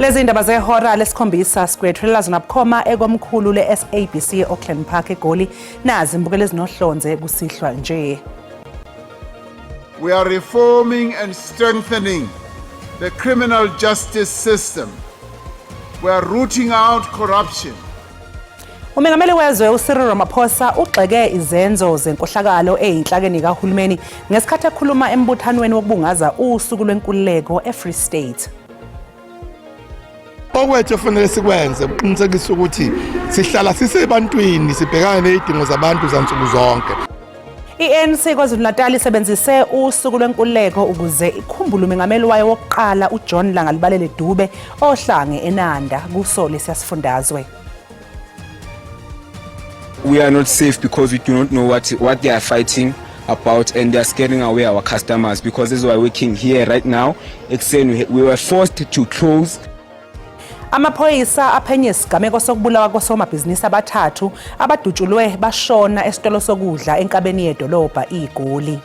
Lezi indaba zehora lesikhombisa sikwethulela zona bukhoma ekomkhulu le-SABC e-Auckland Park eGoli. Nazi imbukelo ezinohlonze kusihlwa nje. We are reforming and strengthening the criminal justice system. We are rooting out corruption. Umengameli wezwe uCyril Ramaphosa ugxeke izenzo zenkohlakalo eyinhlakeni kahulumeni ngesikhathi ekhuluma embuthanweni wokubungaza usuku lwenkululeko eFree State. Okwethu efanele sikwenze ukuqinisekisa ukuthi sihlala sisebantwini sibhekane nezidingo zabantu zansuku zonke. I-ANC KwaZulu-Natal isebenzise usuku lwenkululeko ukuze ikhumbule umengameli wayo wokuqala uJohn Langalibalele Dube ohlange eNanda kuso lesiya sifundazwe. We are not safe because we do not know what they are fighting about, and they are scaring away our customers because as we are working here right now, ekuseni we were forced to close. Amaphoyisa aphenye isigameko sokubulawa kosomabhizinisi abathathu abadutshulwe bashona esitolo sokudla enkabeni yedolobha iGoli.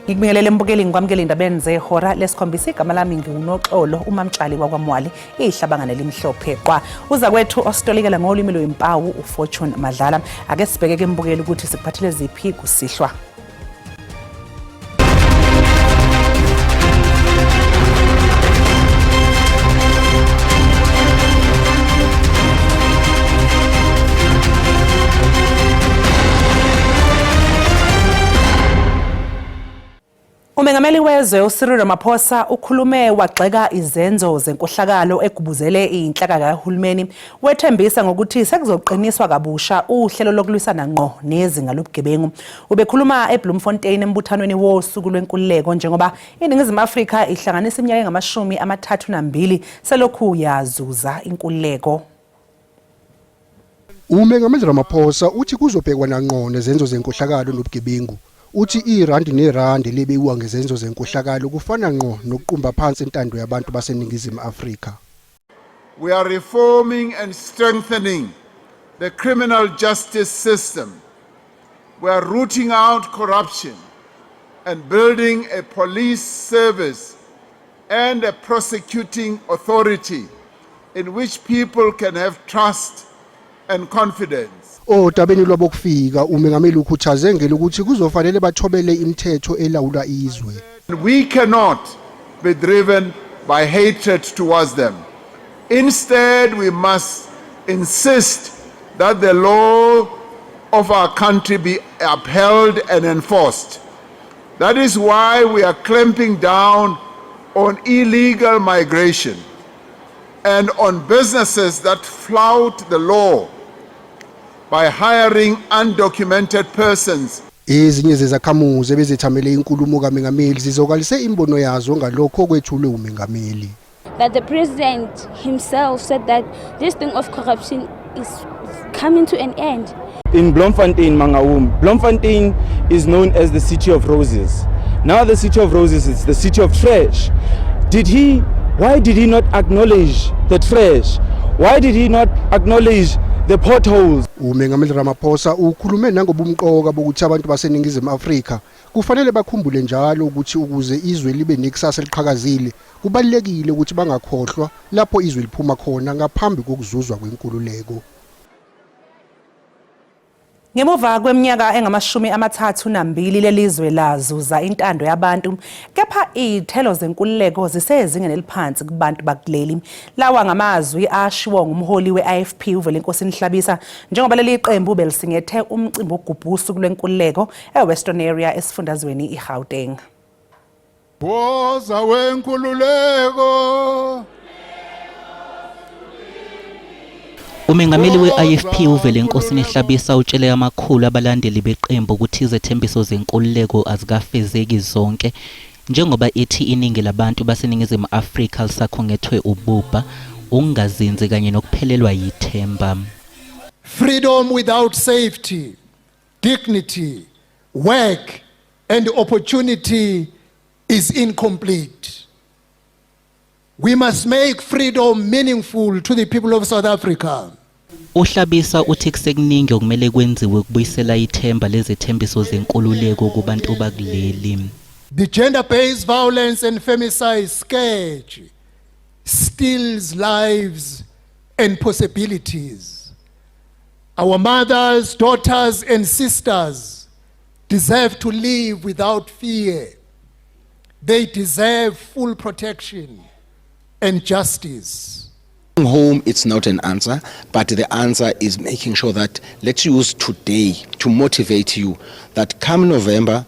Ngikubingelele mbukeli ngikwamukele indabeni zehora lesikhombisa. Igama lami nginguNoxolo uMamtshali wakwaMwali, ihlabangane limhlophe qwa. Uzakwethu ositolikela ngolimi lwempawu uFortune Madlala. Ake sibheke ke mbukeli ukuthi sikuphathele ziphi kusihlwa. Umengameli wezwe uCyril Ramaphosa ukhulume wagxeka izenzo zenkohlakalo egubuzele inhlaka kahulumeni, wethembisa ngokuthi sekuzoqiniswa kabusha uhlelo lokulwisana ngqo nezinga lobugebengu. Ubekhuluma eBloemfontein embuthanweni wosuku lwenkululeko njengoba iNingizimu Afrika ihlanganisa iminyaka engama-32 selokhu yazuza inkululeko. Umengameli Ramaphosa uthi kuzobhekwana ngqo nezenzo zenkohlakalo nobugebengu. Uthi irandi nerandi lebiwa ngezenzo zenkohlakalo kufana ngqo nokuqumba phansi intando yabantu baseNingizimu Afrika. We are reforming and strengthening the criminal justice system. We are rooting out corruption and building a police service and a prosecuting authority in which people can have trust and confidence. Odabeni lwabokufika umengameli ukhuthaze ngelokuthi kuzofanele bathobele imithetho elawula izwe. We cannot be driven by hatred towards them. Instead, we must insist that the law of our country be upheld and enforced. That is why we are clamping down on illegal migration and on businesses that flout the law by hiring undocumented persons. Ezinye zezakhamuzi ebezithamele inkulumo kaMengameli zizokalise imbono yazo ngalokho okwethulwe uMengameli. That the president himself said that this thing of corruption is coming to an end. In Bloemfontein, Mangaung, Bloemfontein is known as the city of roses. Now the city of roses is the city of trash. Why did he not acknowledge the trash? Why did he not acknowledge the potholes? Umengameli Ramaphosa ukhulume nangobumqoka bokuthi abantu baseNingizimu Afrika kufanele bakhumbule njalo ukuthi ukuze izwe libe nekusasa eliqhakazile kubalulekile ukuthi bangakhohlwa lapho izwe liphuma khona ngaphambi kokuzuzwa kwenkululeko. Ngemuva kweminyaka engama-32 lelizwe lazuza intando yabantu, kepha iy'thelo zenkululeko zisezingeni eliphansi kubantu bakuleli. Lawa ngamazwi ashiwo ngumholi we-IFP uVelenkosini Hlabisa njengoba leli qembu belisingethe umcimbi wokugubha usuku lwenkululeko eWestern Area esifundazweni iGauteng. Woza wenkululeko. Umengameli we-IFP uVelenkosini Hlabisa utshele amakhulu abalandeli beqembu ukuthi izethembiso zenkululeko azikafezeki zonke njengoba ethi iningi labantu baseNingizimu Afrika lisakhungethwe ububha, ukungazinzi kanye nokuphelelwa yithemba. Freedom without safety, dignity, work and opportunity is incomplete. We must make freedom meaningful to the people of South Africa. UHlabisa uthi kusekuningi okumele kwenziwe ukubuyisela ithemba lezethembiso zenkululeko kubantu bakuleli. The gender-based violence and femicide scourge steals lives and possibilities. Our mothers, daughters, and sisters deserve to live without fear. They deserve full protection and justice. Home, it's not an answer, but the answer is making sure that let's use today to motivate you that come November,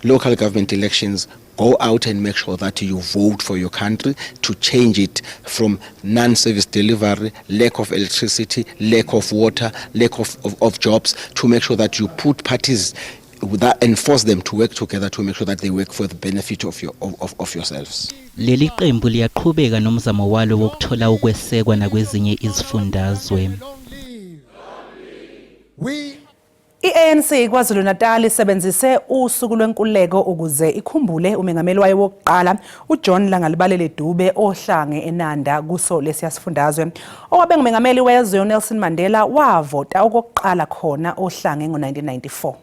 local government elections, go out and make sure that you vote for your country to change it from non-service delivery, lack of electricity, lack of water, lack of jobs, to make sure that you put parties that enforce them to work together to make sure that they work for the benefit of yourselves. Leli qembu liyaqhubeka nomzamo walo wokuthola ukwesekwa nakwezinye izifundazwe. We I-ANC KwaZulu-Natal isebenzise usuku lwenkululeko ukuze ikhumbule umengameli wayo wokuqala uJohn Langalibalele Dube ohlange eNanda kuso lesiya sifundazwe. Owabe ngumengameli wezwe uNelson Mandela wavota okokuqala khona ohlange ngo-1994.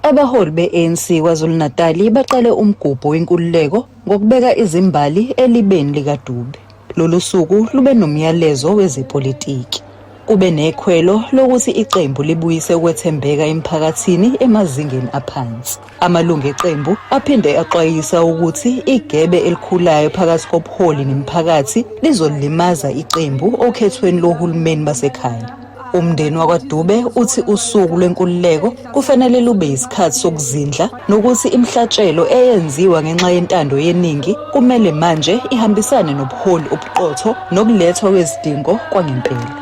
Abaholi be-ANC KwaZulu-Natal baqale umgubho wenkululeko ngokubeka izimbali elibeni likaDube. Lolu suku lube nomyalezo wezepolitiki. Kube nekhwelo lokuthi iqembu libuyise ukwethembeka emphakathini emazingeni aphansi. Amalungu eqembu aphinde axwayisa ukuthi igebe elikhulayo phakathi kobuholi nemiphakathi lizolimaza iqembu okhethweni lohulumeni basekhaya. Umndeni wakwaDube uthi usuku lwenkululeko kufanele lube isikhathi sokuzindla nokuthi imihlatshelo eyenziwa ngenxa yentando yeningi kumele manje ihambisane nobuholi obuqotho nokulethwa kwezidingo kwangempela.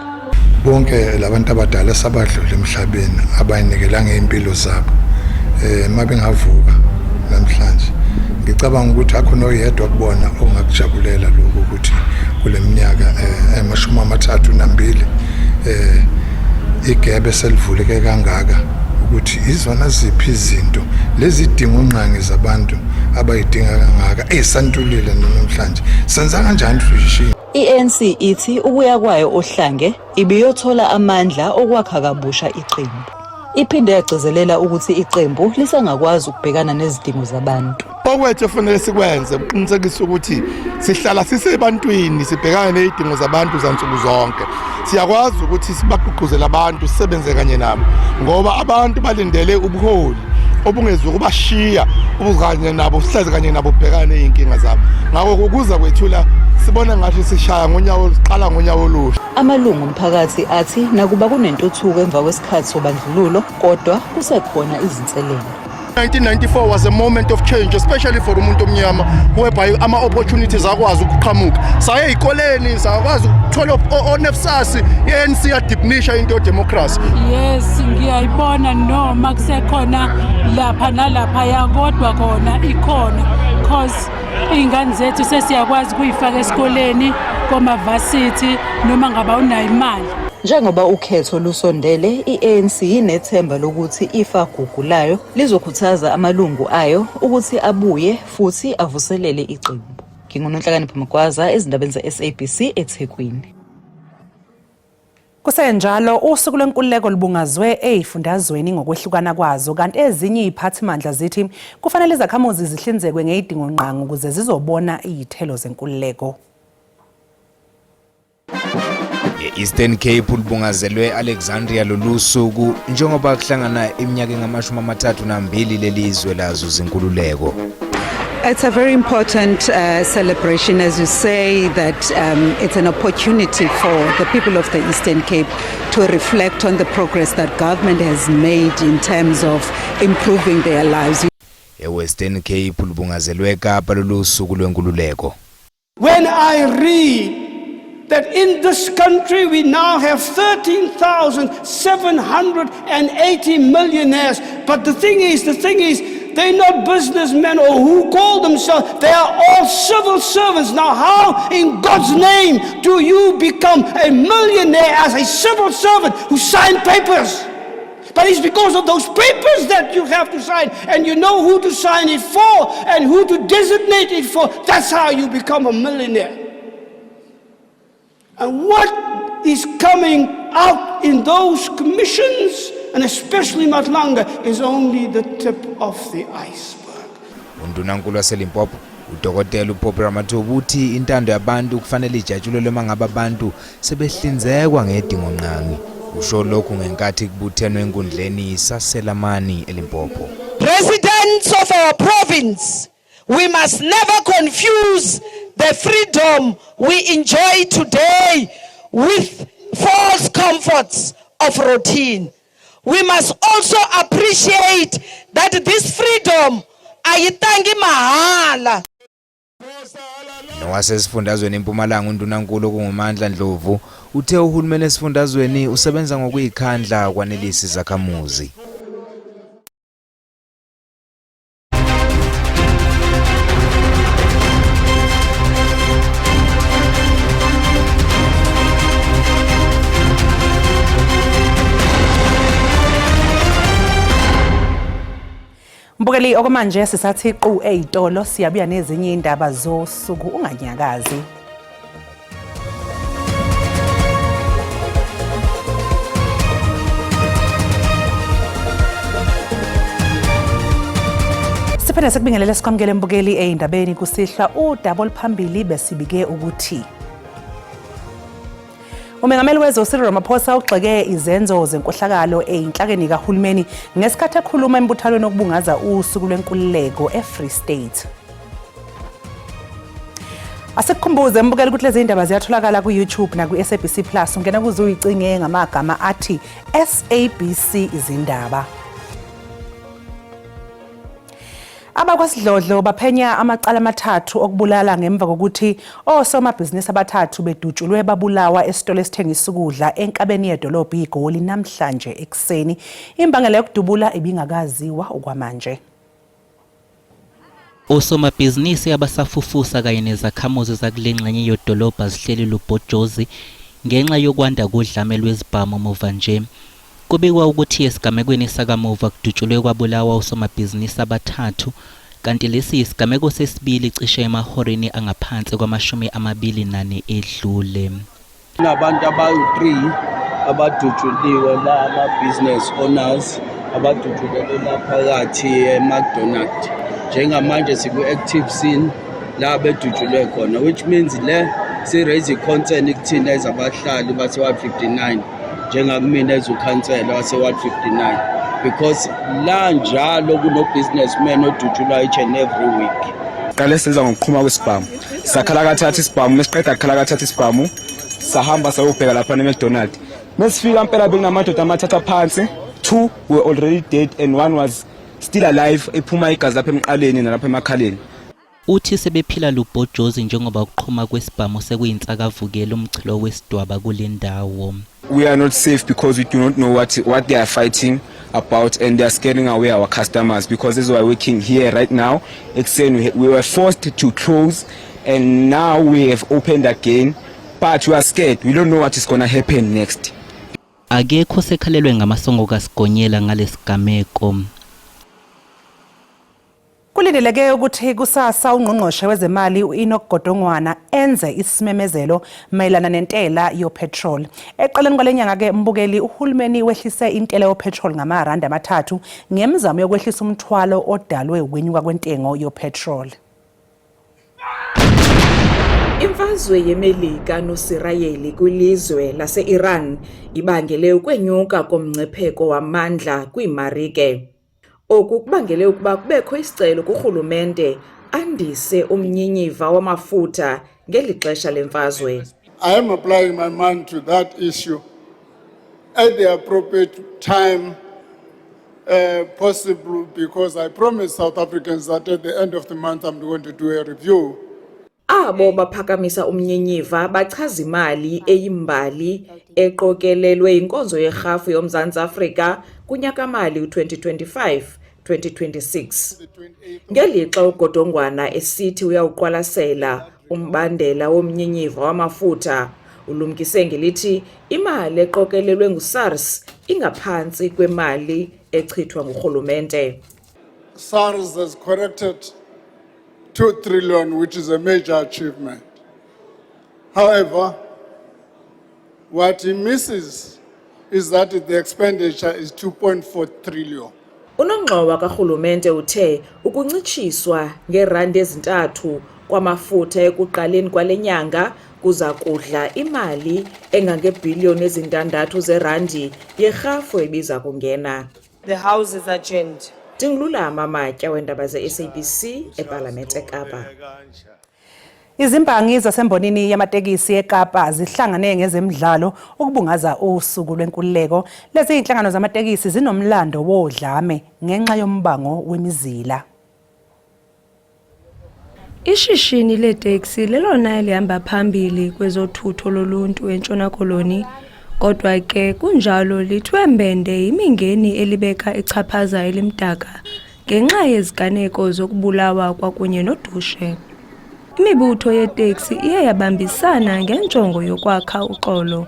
Bonke labantu abadala sabadlula emhlabeni abayinikela ngeimpilo zabo mabengavuka namhlanje, ngicabanga ukuthi akho noyedwa kubona ongakujabulela lokhu ukuthi kuleminyaka 32 igebe selivuleke kangaka, ukuthi izona ziphi izinto lezidingo ngqangi zabantu abayidinga kangaka eyisantulile namhlanje, senza kanjani fushi? I-ANC ithi ukuya kwayo ohlange ibiyothola amandla okwakha kabusha iqembu. Iphinde yagcizelela ukuthi iqembu lisangakwazi ukubhekana nezidingo zabantu. Okwethu efanele sikwenze ukuqinisekisa ukuthi sihlala sisebantwini, sibhekane nezidingo zabantu zansuku zonke. Siyakwazi ukuthi sibagqugquzele abantu, sisebenze kanye nabo, ngoba abantu balindele ubuholi obungezukubashiya, ubukanye nabo, sihlezi kanye nabo, ubhekane nezinkinga zabo. Ngakho ukuza kwethula sibona ngathi sishaya ngonyawo, siqala ngonyawo olusha. Amalungu omphakathi athi nakuba kunentuthuko emva kwesikhathi sobandlululo, kodwa kusekhona izinselelo. 1994 was a moment of change, especially for umuntu omnyama, whereby ama-opportunities akwazi ukuqhamuka. Saye ey'koleni, sakwazi ukuthola o-NSFAS. I-ANC yadeepenisha into yodemocracy. Yes, ngiyayibona, noma kusekhona lapha nalaphaya, kodwa kona ikhona, cause iy'ngane zethu sesiyakwazi ukuyifaka esikoleni koma-varsity noma ngaba unayo imali. Njengoba ukhetho lusondele, i-ANC inethemba lokuthi ifagugu layo lizokhuthaza amalungu ayo ukuthi abuye futhi avuselele iqembu. NginguNonhlakanipho Mgwaza ezindabeni ze-SABC eThekwini. Kusenjalo, usuku lwenkululeko lubungazwe ey'fundazweni ngokwehlukana kwazo, kanti ezinye iy'phathimandla zithi kufanele izakhamuzi zihlinzekwe ngey'dingongqangi ukuze zizobona iy'thelo zenkululeko. E-Eastern Cape lubungazelwe Alexandria lolu suku njengoba kuhlangana iminyaka engama-32 lelizwe lazuza inkululeko. It's a very important celebration, as you say, that it's an opportunity for the people of the Eastern Cape to reflect on the progress that government has made in terms of improving their lives. E-Western Cape lubungazelwe eKapa lolu suku lwenkululeko. When I read that in this country we now have 13,780 millionaires, but the thing is, they're not businessmen or who call themselves, they are all civil servants. Now, how in God's name do you become a millionaire as a civil servant who signed papers? But it's because of those papers that you have to sign, and you know who to sign it for and who to designate it for. That's how you become a millionaire. And what is coming out in those commissions, and especially Madlanga, is only the tip of the iceberg. Undunankulu waseLimpopo Udokotela uPoppy Ramathuba uthi intando yabantu kufanele ijatshulelwe uma ngabe abantu sebehlinzekwa ngedingongqangi. Usho lokhu ngenkathi kubuthenwe enkundleni iSaselamani eLimpopo. Residents of our province, we must never confuse the freedom we enjoy today with false comforts of routine. We must also appreciate that this freedom ayitangi mahala. Nowasesifundazweni iMpumalanga uNdunankulu okunguMandla Ndlovu uthe uhulumeni esifundazweni usebenza ngokuyikhandla ukwanelisa izakhamuzi. Mbukeli okwamanje sisathi qu eyitolo siyabuya nezinye indaba zosuku unganyakazi. Siphinde sikubingelele sikwamukele mbukeli eyindabeni kusihlwa udaba oluphambili besibike ukuthi Umengameli wezwe uCyril Ramaphosa ugxeke izenzo zenkohlakalo eyinhlakeni kahulumeni ngesikhathi ekhuluma embuthanweni okubungaza usuku lwenkululeko eFree State. Asikukhumbuze mbukeli ukuthi lezi ndaba ziyatholakala ku-YouTube nakwi-SABC Plus. Ungena kuze uyicinge ngamagama athi SABC Izindaba. Abakwasidlodlo baphenya amacala amathathu okubulala ngemva kokuthi osomabhizinisi abathathu bedutshulwe babulawa esitolo esithengisa ukudla enkabeni yedolobha iGoli namhlanje ekuseni. Imbangela yokudubula ibingakaziwa okwamanje. Osomabhizinisi abasafufusa kanye nezakhamuzi zakule ngxenye yodolobha zihleli lubhojozi ngenxa yokwanda kodlame lwezibhamu muva nje. Kubikwa ukuthi esigamekweni sakamuva kudutshulwe kwabulawa osomabhizinisi abathathu kanti lesi yisigameko sesibili cishe emahoreni angaphansi kwamashumi amabili nane edlule. Kunabantu abawu-3 abadutshuliwe la ama-business owners abadutshulelwe la phakathi e-McDonald. Njengamanje siku-active scene la bedutshulwe khona which means le si-raise i-concern kuthina as abahlali base-ward 59 njengakumina as ukhansela wase-ward 59 because la njalo kuno-businessman odutshulwa each and every week. Qale senza ngokuqhuma kwesibhamu sakhala kathathu isibhamu mesiqeda kukhala kathathu isibhamu sahamba sayobheka lapha ne-McDonald mesifika mpela bekunamadoda amathathu aphansi two were already dead and one was still alive ephuma igazi lapha emqaleni nalapha emakhaleni. Uthi sebephila lubhojozi njengoba ukuqhuma kwesibhamu sekuyinsakavukela umchilo wesidwaba kule ndawo. We are not safe because we do not know what they are fighting about and they are scaring away our customers because as we are working here right now ekuseni we were forced to close and now we have opened again but we are scared we don't know what is going to happen next. Akekho osekhalelwe ngamasongo kaSigonyela ngalesigameko. Kulindeleke ukuthi kusasa uNgqongqoshe wezeMali u-Enoch Godongwana enze isimemezelo mayelana nentela yopetrol. Ekuqaleni kwale nyanga-ke mbukeli uhulumeni wehlise intela yopetrol ngamarandi amathathu ngemizamo yokwehlisa umthwalo odalwe ukwenyuka kwentengo yopetrol. Imfazwe yeMelika noSirayeli kwilizwe lase-Iran ibangele ukwenyuka komngcipheko wamandla kwiimarike. Oku kubangele ukuba kubekho isicelo kurhulumente andise umnyinyiva wamafutha ngeli xesha lemfazwe. I am applying my mind to that issue at the appropriate time possible because I promised South Africans that at the end of the month I'm going to do a review. Abo baphakamisa umnyinyiva bachaza imali eyimbali eqokelelwe yinkonzo yerhafu yoMzantsi Afrika kunyakamali u-2025 2026. Ngelixa uGodongwana esithi uyawuqwalasela umbandela womnyinyiva wamafutha, ulumkise ngelithi imali eqokelelwe nguSARS ingaphantsi kwemali echithwa ngurhulumente. SARS has corrected 2 trillion, which is a major achievement. However, what he misses is that the expenditure is 2.4 trillion. Unongxowa karhulumente uthe ukuncitshiswa ngeerandi ezintathu kwamafutha ekuqaleni kwale nyanga kuza kudla imali engangeebhiliyoni ezintandathu zerandi yerhafu ebiza kungena. The House is adjourned. Ndingululama Matya weendaba ze-SABC ePalamente eKapa. Izimbangi zasembonini yamatekisi eKapa zihlangane ngezemidlalo ukubungaza usuku lwenkululeko. Lezi zinhlangano zamatekisi zinomlando wodlame ngenxa yombango wemizila. Ishishini leeteksi lelona elihamba phambili kwezothutho loluntu eNtshona Koloni. Kodwa ke kunjalo lithwe mbende yimingeni elibeka ichaphaza elimdaka ngenxa yeziganeko zokubulawa kwakunye nodushe. Imibutho yeeteksi iye yabambisana ngenjongo yokwakha uxolo.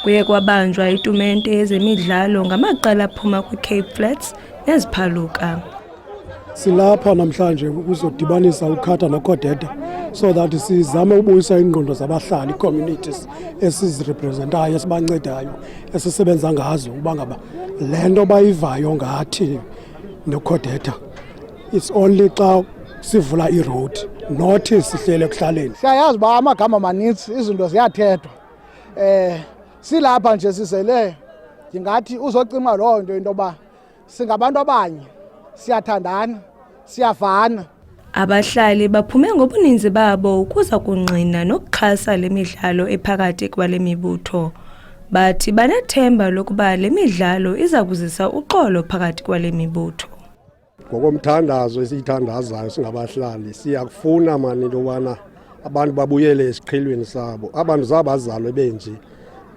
Kuye kwabanjwa itumente yezemidlalo ngamaqela aphuma kwiCape Flats neziphaluka. Silapha namhlanje ukuzodibanisa uCATA noCODETA so that sizame ubuyisa iingqondo zabahlali, ii-communities esizirepresentayo, esibancedayo, esisebenza ngazo uba ngaba le nto bayivayo ngathi noCODETA it's only xa sivula i-road, not sihlele ekuhlaleni. Siyayazi uba amagama maninzi, izinto ziyathethwa. Silapha nje sizele ndingathi uzocima loo nto, into yoba singabantu abanye, siyathandana, siyavana. Abahlali baphume ngobuninzi babo ukuza kungqina nokuxhasa le midlalo ephakathi kwale mibutho. Bathi banethemba lokuba le midlalo iza kuzisa uxolo phakathi kwale mibutho. Ngokomthandazo esiyithandazayo singabahlali, siyakufuna mani into yobana abantu babuyele esiqhelweni sabo. Abantu zabazalwe benje,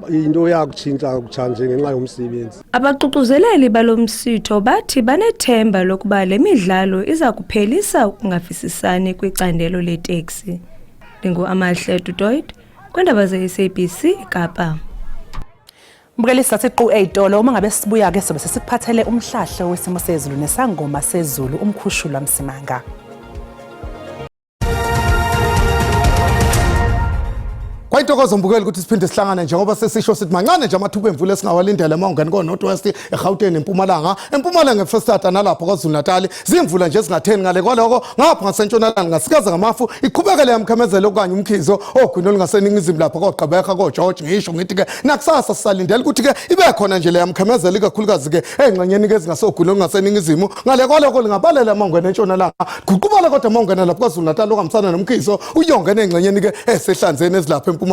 into yakutshintsha kutshanje ngenxa yomsebenzi. Abaququzeleli balo msitho bathi banethemba lokuba le midlalo iza kuphelisa ukungavisisani kwicandelo leeteksi. NdinguAmahle Dutoit kwiindaba ze-SABC eKapa. Mbukeli, sasiqu ey'tolo. Uma ngabe sibuya-ke sobe sesikuphathele umhlahlo wesimo sezulu nesangoma sezulu uMkhushulwa Msimanga. Kwayintokozo mbukeli ukuthi siphinde sihlangane njengoba sesisho sithi mancane nje amathuba emvula esingawalindela uma ungena ko-North West, eGauteng, eMpumalanga, eMpumalanga, eFreyistata nalapho KwaZulu Natal. Zimvula nje ezingatheni. Ngale kwaloko, ngapha ngasentshonalanga ngasikaza ngamafu iqhubekele yamkhemezelo okanye umkhizo ogwini olungaseningizimu lapha koGqeberha, koGeorge. Ngisho ngithi-ke nakusasa sisalindela ukuthi-ke ibe khona nje leya mkhemezelo, ikakhulukazi-ke ey'ngxenyeni-ke ezingasogwini olungaseningizimu. Ngale kwaloko lingabalela uma ungena entshonalanga, guqubala, kodwa uma ungena lapho KwaZulu Natal okuhambisana nomkhizo uyongena ey'ngxenyeni-ke esehlanzeni ezilapha empumalanga.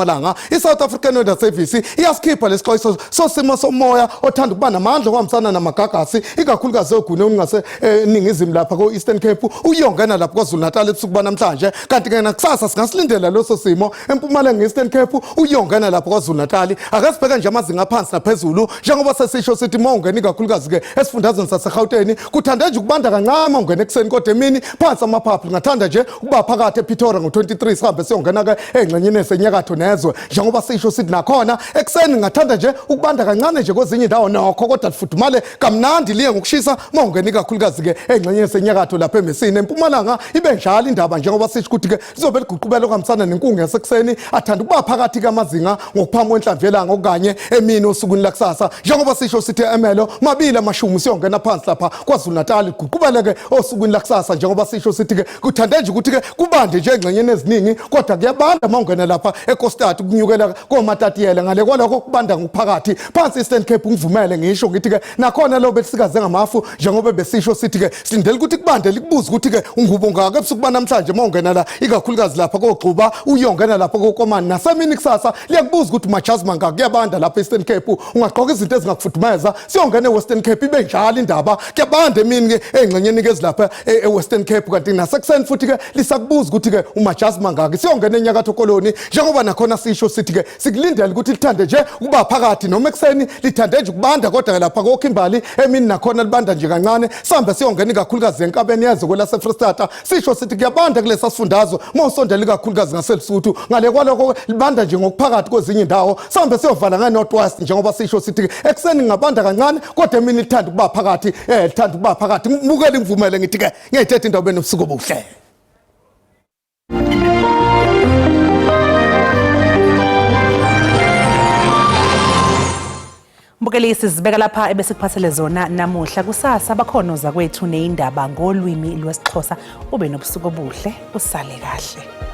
I-South African Weather Service iyasikhipha lesixwayiso sosimo somoya othanda ukuba namandla okuhambisana namagagasi, ikakhulukazi ogwini olungaseningizimu lapha ko-Eastern Cape uyongena lapho KwaZulu Natal ebusuku banamhlanje. Kanti-ke nakusasa singasilindela leso simo empumalanga, Eastern Cape uyongena lapho KwaZulu Natal. Ake sibheke nje amazinga aphansi naphezulu. Njengoba sesisho sithi uma ungena ikakhulukazi-ke esifundazweni saseGauteng kuthande nje ukubanda kancane uma ungena ekuseni, kodwa emini phansi amaphaphu lingathanda nje ukuba phakathi ePretoria ngo-23, sihambe siyongena-ke ey'ngxenyeni esenyakatho nezwe. Njengoba sisho sithi nakhona ekuseni ngathanda nje ukubanda kancane nje kwezinye indawo nokho, kodwa lifudumale kamnandi, liye ngokushisa uma ungena ikakhulukazi-ke ey'ngxenyeni esenyakatho lapha eMesini. Empumalanga ibe njalo indaba, njengoba sisho ukuthi-ke lizobe liguqubela okuhambisana nenkungu yasekuseni, athanda ukuba phakathi kamazinga ngokuphambi kwenhlamvu yelanga okanye emini osukwini lakusasa. Njengoba sisho sithi emelo mabili amashumi siyongena phansi lapha KwaZulu Natal liguqubele-ke osukwini lakusasa. Njengoba sisho sithi-ke kuthande nje ukuthi-ke kubande nje engxenyeni eziningi, kodwa kuyabanda uma ungena lapha eKostad kunyukela koMatatiyele. Ngale kwalokho kubanda ngokuphakathi phansi Eastern Cape. Ngivumele ngisho ngithi-ke nakhona lo belisikaze ngamafu, njengoba besisho sithi-ke silindele ukuthi kubande, likubuze ukuthi-ke ungubo ngaka ebusuku banamhlanje uma ungena la ikakhulukazi lapha koGxuba uyongena lapha koKomani. Nasemini kusasa liyakubuza ukuthi majazi mangaka, kuyabanda lapha e-Eastern Cape, ungagqoka izinto ezingakufudumeza. Siyongena e-Western Cape, ibe njalo indaba, kuyabanda emini-ke ey'ngxenyeni-ke ezilapha e-Western Cape, kanti nasekuseni futhi-ke lisakubuza ukuthi-ke umajazi mangaki. Siyongena eNyakatho Koloni, njengoba nakhona sisho sithi-ke sikulindele ukuthi lithande nje ukuba phakathi, noma ekuseni lithande nje ukubanda, kodwa-ke lapha koKhimbali emini nakhona libanda nje kancane. Sihambe siyongena ikakhulukazi enkabeni yezwe kwelaseFristata, sisho sithi kuyabanda kulesa sifundazwe uma usondela ikakhulukazi ngaseLesotho. Ngale kwalokho libanda nje ngokuphakathi kwezinye indawo. Sihambe siyovala nge-North West, njengoba sisho sithi ekuseni ngingabanda kancane, kodwa emini lithanda ukuba phakathi, lithanda ukuba phakathi. Ngibukele, ngivumele ngithi-ke ngiyayithetha indawo benobusuku obuhle. Mbukeli, sizibeka lapha ebesikuphathele zona namuhla. Kusasa bakhona ozakwethu neyindaba ngolwimi lwesiXhosa. Ube nobusuku obuhle, usale kahle.